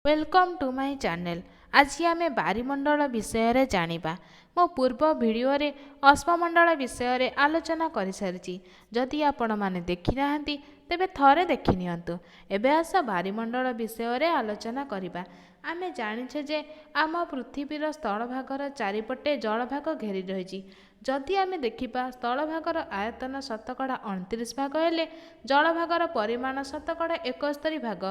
Welcome to my channel. ଆଜି ଆମେ ବାରିମଣ୍ଡଳ ବିଷୟରେ ଜାଣିବା। ମୋ ପୂର୍ବ ଭିଡ଼ିଓରେ ଅଶ୍ମମଣ୍ଡଳ ବିଷୟରେ ଆଲୋଚନା କରିସାରିଛି। ଯଦି ଆପଣମାନେ ଦେଖିନାହାନ୍ତି, ତେବେ ଥରେ ଦେଖିନିଅନ୍ତୁ। ଏବେ ଆସ, ବାରିମଣ୍ଡଳ ବିଷୟରେ ଆଲୋଚନା କରିବା। ଆମେ ଜାଣିଛେ ଯେ ଆମ ପୃଥିବୀର ସ୍ଥଳଭାଗର ଚାରିପଟେ ଜଳଭାଗ ଘେରି ରହିଛି। ଯଦି ଆମେ ଦେଖିବା, ସ୍ଥଳଭାଗର ଆୟତନ 29% ଭାଗ ହେଲେ ଜଳଭାଗର ପରିମାଣ 71% ଭାଗ।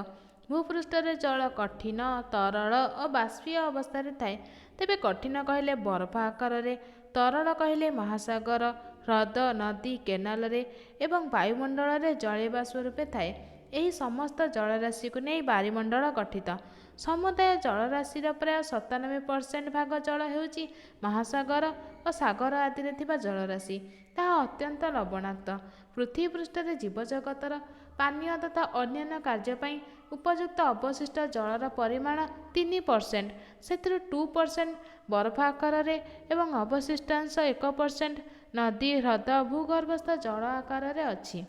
ଭୂପୃଷ୍ଠରେ ଜଳ କଠିନ, ତରଳ ଓ ବାଷ୍ପୀୟ ଅବସ୍ଥାରେ ଥାଏ। ତେବେ କଠିନ କହିଲେ ବରଫ ଆକାରରେ, ତରଳ କହିଲେ ମହାସାଗର, ହ୍ରଦ, ନଦୀ, କେନାଲରେ ଏବଂ ବାୟୁମଣ୍ଡଳରେ ଜଳୀୟ ବାଷ୍ପ ରୂପେ ଥାଏ। ଏହି ସମସ୍ତ ଜଳରାଶିକୁ ନେଇ ବାରିମଣ୍ଡଳ ଗଠିତ। ସମୁଦାୟ ଜଳରାଶିର ପ୍ରାୟ 97% ଭାଗ ଜଳ ହେଉଛି ମହାସାଗର ଓ ସାଗର ଆଦିରେ ଥିବା ଜଳରାଶି। ତାହା ଅତ୍ୟନ୍ତ ଲବଣାକ୍ତ। ପୃଥିବୀ ପୃଷ୍ଠରେ ଜୀବଜଗତର ପାନୀୟ ତଥା ଅନ୍ୟାନ୍ୟ କାର୍ଯ୍ୟ ପାଇଁ ଉପଯୁକ୍ତ ଅବଶିଷ୍ଟ ଜଳର ପରିମାଣ 3%। ସେଥିରୁ 2% ବରଫ ଆକାରରେ ଏବଂ ଅବଶିଷ୍ଟାଂଶ 1% ନଦୀ, ହ୍ରଦ, ଭୂଗର୍ଭସ୍ଥ ଜଳ ଆକାରରେ ଅଛି।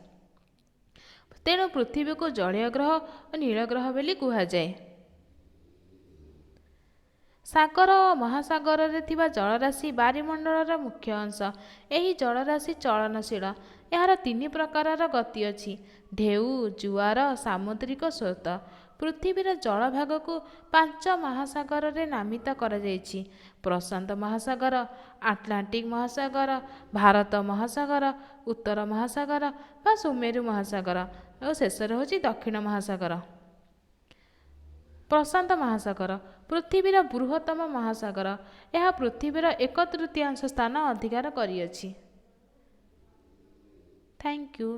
ତେଣୁ ପୃଥିବୀକୁ ଜଳୀୟ ଗ୍ରହ ଓ ନୀଳ ଗ୍ରହ ବୋଲି କୁହାଯାଏ। ସାଗର ଓ ମହାସାଗରରେ ଥିବା ଜଳରାଶି ବାରିମଣ୍ଡଳର ମୁଖ୍ୟ ଅଂଶ। ଏହି ଜଳରାଶି ଚଳନଶୀଳ। ଏହାର ତିନି ପ୍ରକାରର ଗତି ଅଛି: ଢେଉ, ଜୁଆର, ସାମୁଦ୍ରିକ ସ୍ରୋତ। ପୃଥିବୀର ଜଳଭାଗକୁ ପାଞ୍ଚ ମହାସାଗରରେ ନାମିତ କରାଯାଇଛି: ପ୍ରଶାନ୍ତ ମହାସାଗର, ଆଟଲାଣ୍ଟିକ ମହାସାଗର, ଭାରତ ମହାସାଗର, ଉତ୍ତର ମହାସାଗର ବା ସୁମେରୁ ମହାସାଗର ଓ ଶେଷରେ ହେଉଛି ଦକ୍ଷିଣ ମହାସାଗର। ପ୍ରଶାନ୍ତ ମହାସାଗର ପୃଥିବୀର ବୃହତ୍ତମ ମହାସାଗର। ଏହା ପୃଥିବୀର ଏକ ତୃତୀୟାଂଶ ସ୍ଥାନ ଅଧିକାର କରିଅଛି। Thank you.